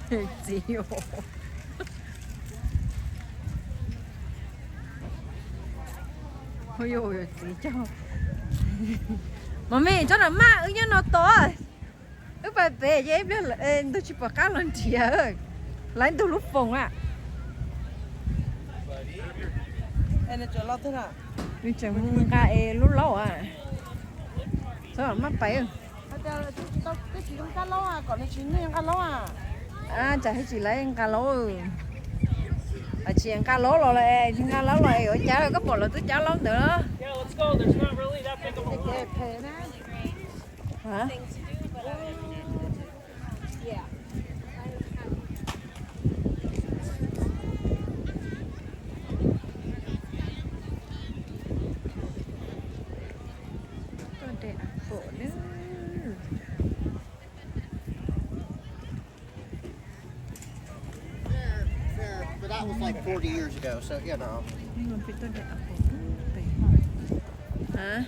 Txiv, yuav txiv coj. Mos me, tsob na maj wb nyob no tos. Wb pais pem ces ib pliag ntug tsis pom qab los nrhiav. Lawv ntug lub foos a. Nws tseem mus nqa es lub laub a. Tsob na maj pais. Tsam hib tsis lawv nqa laub. Tsis nqa laub los, tsis nqa laub los es ua cas koj pom lawv twb cab laub ntawd. Tuaj de apple nawb. But that was like forty years ago, so you know. Peb tuaj de apple pem.